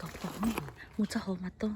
Kom pom, mus txog hauv mas tau.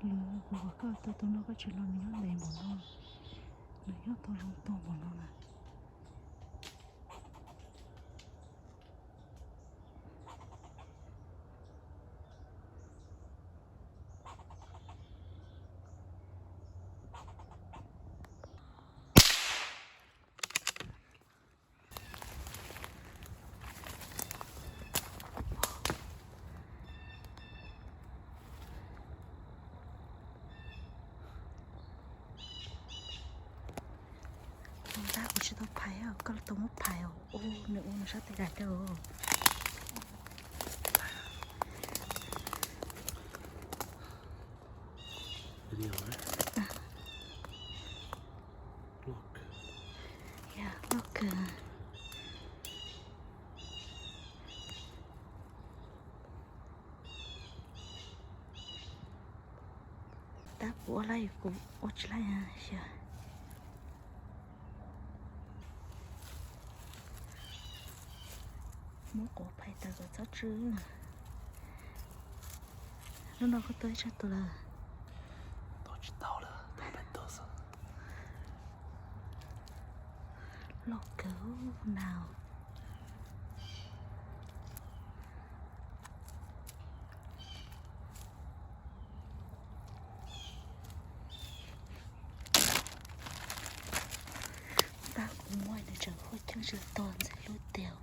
Lwm kuv kom koj tau tus no koj tsis los nws nyob ntev npaum no, nws nyob tau zoo tuag npaum no na. Tab kuv tsis tau phais, koj tau muab phais os. Ub, nws ua nws sab tes dais rau. Loj kawg. Tab kuv ua laij kuv ua tsis laij xyov. Muab quav phais tawm kom txhob tsw. Hnub no koj tua ib tsab tus lawm? Tua tsis tau lawm, tua peb tus xwb. Loj kawg na. Tab kuv muab nws tseem huaj cheeb tsw tuag ntxiv lub tiag.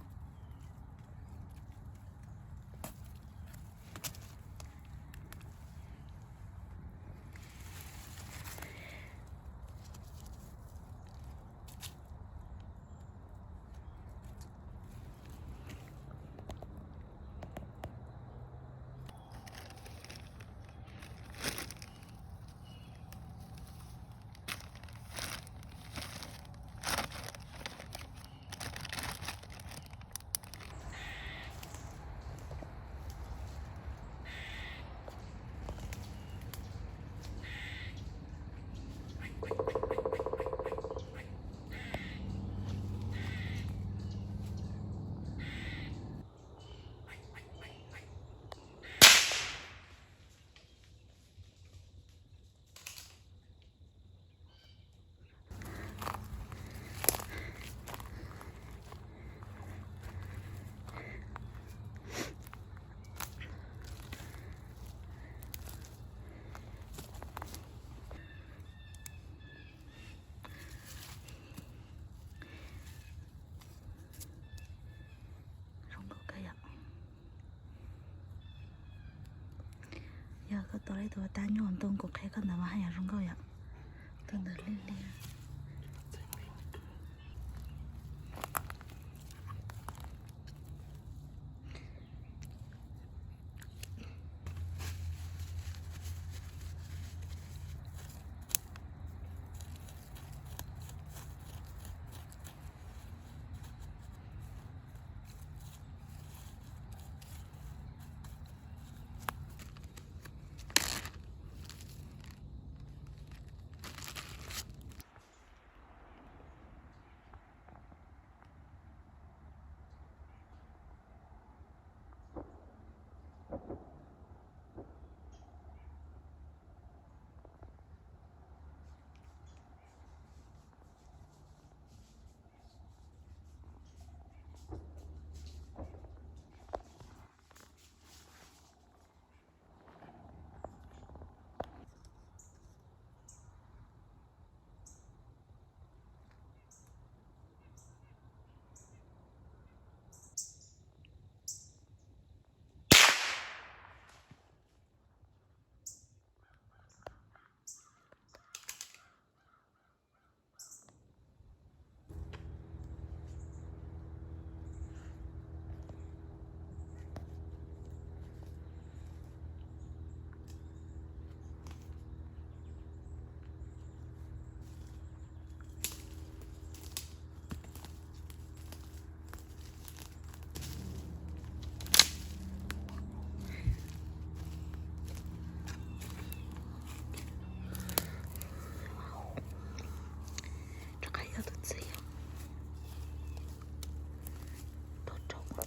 Zoo nkauj kawg yom. Yog koj tua ib tug tab nyuj ntoo kuv qhia koj ntawd mas haj yam zoo nkauj yom. Tus ntawd liab liab.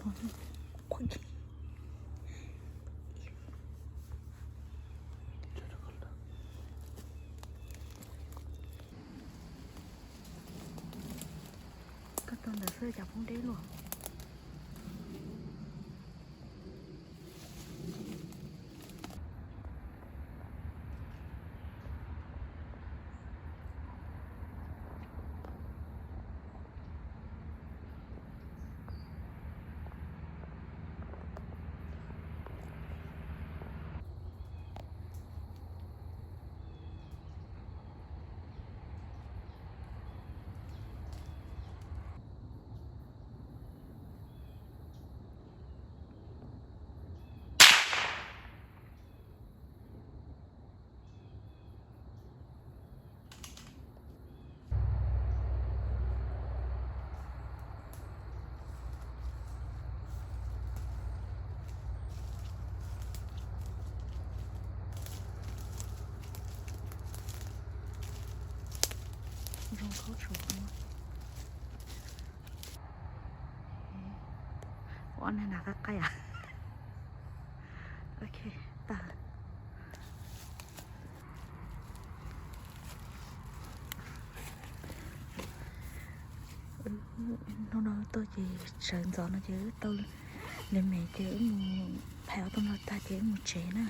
Koj tuaj ntawd xwb cas poob deb luaj. Zoo khaub tshua. Ua na na qab qaib a. Ok, tag. Hnub no tuaj ces sawv ntxov no ces wb tau li me ces wb mus phais ob tug no tag ces wb mus tsev na.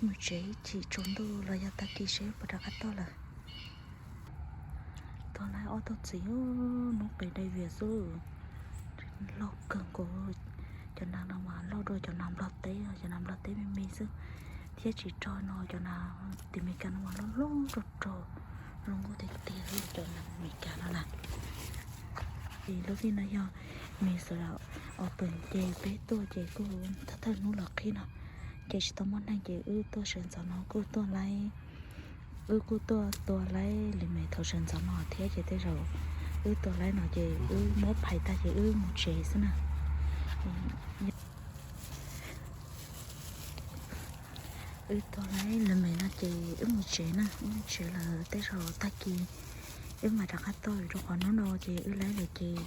Mus tsev ib chim tsaus ntuj los yog tag kis seb puas rov qab tuaj lawm. Tuaj laib ob tug txiv hnub qis dai vias xwb. Loj kawg nkaus. Cov nas no mas loj dua cov nas Nplog teb, cov nas Nplog teb me me xwb. Thiab tsis rog no cov nas tim Meskas no mas loj loj rog rog, zoo nkauj tiag tiag li cov nas Meskas no na. Ces lub vij no yog me xwb los os pem ces peb tuaj ces kuj thawj thawj hnub los qhib no. Ces tsis tau muaj neeg ces wb tuaj sawv ntxov no kuj tuaj laib, wb kuj tuaj tua laib li me thaum sawv ntxov no thiab ces tej zaum wb tua laib no ces wb muab phais tag ces wb mus tsev xwb na. Wb tua laib li me no ces wb mus tsev na, wb mus tsev lawm tej zaum tag kis wb mam rov qab tuaj rau qhov hnub no ces wb laib lawm ces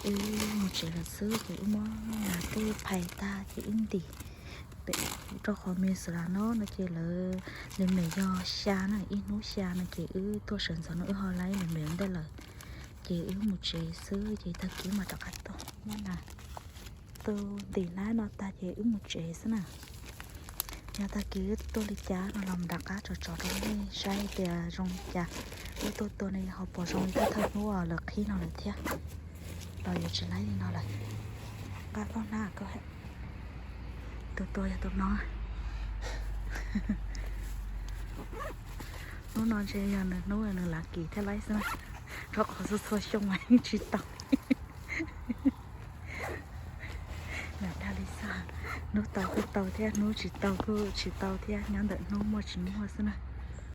wb mus tsev lawm xwb ces wb muab nas tuaj phais tag ces wb ntim. Rau qhov me xwb los no no ces lawv li me yog xya na, ib hnub xya no ces wb tuaj sawv ntxov no wb ho laib li me ua ntej lawm. Ces wb mus tsev xwb ces tag kis mam rov qab tuaj muab nas tu ntim nab no tag ces wb mus tsev xwb na. Yog tag kis wb tuaj li cas no los mam rov qab tso tso rau nej saib tias zoo li cas. Wb tuaj tua ne ho puas zoo li thawj hnub lawv qhib no lawm thiab. Los yuav tsis laib li no lawm. Nqa koj hnab koj. Tus tua yog tus no. Hnub no ntshe yog nws hnub nws lav kis thiaj laib xwb na. Rau qhov txhua txhua xyoo mas yeej tsis tau. Lam dag li xwb, hnub tau kuj tau thiab hnub tsis tau kuj tsis tau thiab, nyob ntawm hnub muaj tsis muaj xwb na.